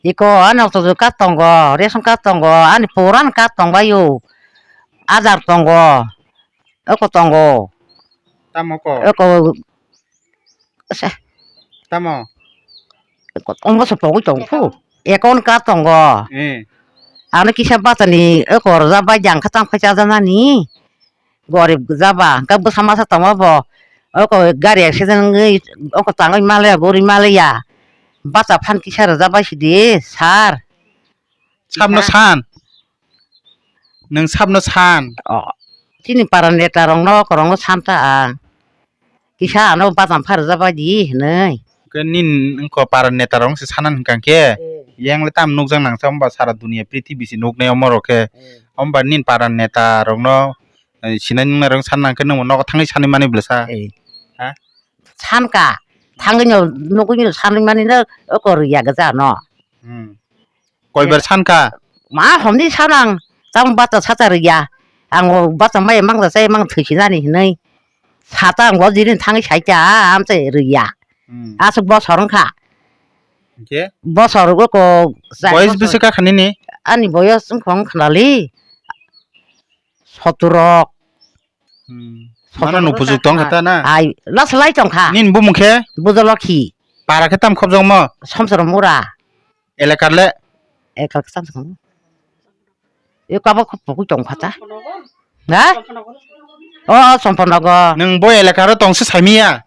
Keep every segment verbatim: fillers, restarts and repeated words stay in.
Iko ani auto card tongo, ration card tongo, ani puran card tongbaio, Aadhaar tongo, eko tongo. Tamo ko? Eko se. Tamo? Eko omo se pogwi tong phu. Account card tongo. Eh. Ano kisa bachani eko rwjak bai jang kha tang phai chajaknani. Gorib jaba, hwnkhe bwsa masa tongma bo. Oko gari accident wngwi, oko tangwi malaya, guri malaya. Bacha phan kisa rwjak bai sidi, sir. Sabno san. Nwng sabno san. Oh, chini para neta rokno, korokno san ta ang. Kisa ano bacham pha rwjak bai di hinwi. Hwnkhe nini wngkha para neta rok se sana hwnkha khe, eh, yang le tam nukjak nang sa, hwnba sara dunia prithibi se nuknai omo rok khe. Eh. Hwnba nini para neta rokno, eh, sinai nungnai rok sana hwnkhe nwng nogo thangwi sanwi mani bwlasa. Eh. Ha? Sanka, thangwi no nugwi no sanwi mani no oko rwya gwja no. Hmm. Koibar sanka? Ma homni sanang, tamo bacha sacha rwya. Ang o bacha mai mang da sai mang thwisinani hinwi. Sata ang o jirin thangwi saita, amchai rwya. Hmm. Aswk bosor wngkha. Hwnkhe? Bosor go ko. Boyes bwswk kakha nini? Ani boyes wngkha wngkha nali. Sotorok. Hmm. Sotorok. Mano no bujuk tong kha ta na? Ai, last lai tong kha. Nini bumung khe? Bujolokhi. Para khe tam khobjongmo? Somsoro mura. Elakar le? Elakar khe tam khobjong. E kabo khobjong tong kha ta. Ha? O, Somponogo. Nwng bo elakar o tong se saimiya?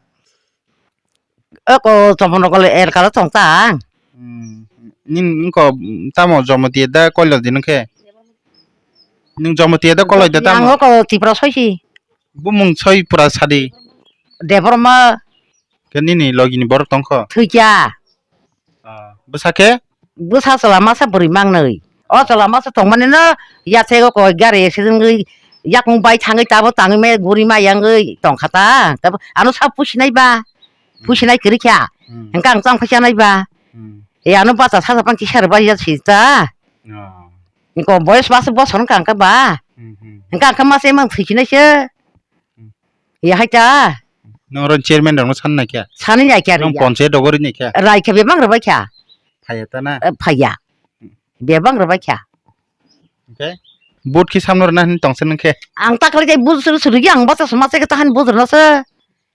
Eko Chomponogol elkaro tong ta ang. Hmm. Nini wngko tamo Jomotia da Koiloi di nung khe? Nung Jomotia da Koiloi da tamo? Ang oko Tipra soisi. Bumung soi pura sadi. Debbarma. Khe nini logi ni borok tong kho? Thwikya. Ah, bwsa khe? Bwsa chwla masa bwrwi mangnwi. O chwla masa tongmani no yachago koi gari accident wngwi yakung bai thangwi tabo tangwi maya guri maya wngwi tongkha ta. Tabo ano sa pusinai ba. Hmm. Pusinai kwrwi kha. Hmm. Hwnkhe ang chang phaisa nai ba. Hmm. E ano bacha sacha pang kisa rwbai ya si ta. Oh. Hwnkhe boyes basa bosor wngkha hwnkhe ba. Hmm, hmm. Hwnkhe ang khe masa emang thwisinai se. Hmm. Ya hai ta. Nong oro chairman rokno san nai kha? Sani nai kha. Nong riya. Ponchayat rogo ri nai kha? Rai kha bebang rwbai kha. Phaiya ta na? Eh, phaiya. Bebang rwbai kha. Hwnkhe? Vote khe samno rwna hinwi tongsa nung khe? Ang taklai jai bujur suri ang bacha suma se khe tahan bujur no se.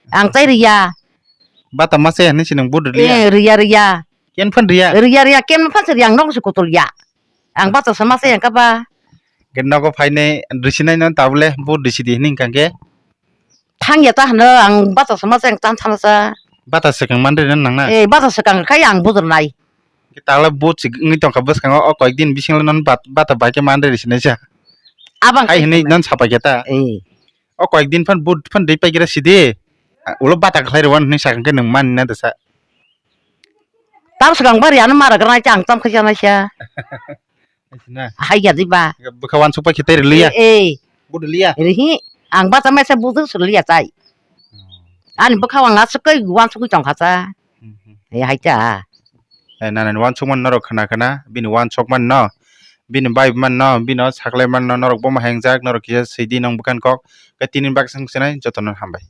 Ang chai riya. Bata ma se hinwi se nung vote rwliya? Eh, riya, riya. Ken phan riya? Riya, riya, ken phan se riya, ang nok se kotol ya. Ang bacha suma se ang kaba. Ke nogo phainai risinai no tabule vote risi di hinwi hwnkha khe? Thang ya ta hwno ang bacha suma se ang tan thana sa. Bata swkang manrwi nang na? Eh, bacha swkang khai ang bujur nai. Khe tala vote se wngwi tongkha bwskango, o koyek din bisingo non bat-, bata bai khe manrwi rwsinai sa. Abang hai hinwi non sapai khe ta. Eh. O koyek din phan vote phan dei pai khe sidi. Ulo bata khlai rwan hinwi sakha khe nwng mani na da sa. Tam swkang bari ano mara granai chang tam khe chanai sa. Hai ya di ba. Bwkha wansuk pai khe tei rwliya. Eh, eh. Vote rwliya. Rihi ang bata mai sa vote rwliya tai. Hmm. Ani bwkha wang aswk kai wansugwi tongkha sa. Hmm, hmm. Eh, hai ta. Eh, nana ni wansukmani norok khna khna, bini wansukmani no, bini vibe mani no, bini o saklai mani no, norok bomo hengjak, norok kisa sidi nong bwkhan kok, khe tini baksa sinai jotono hambai.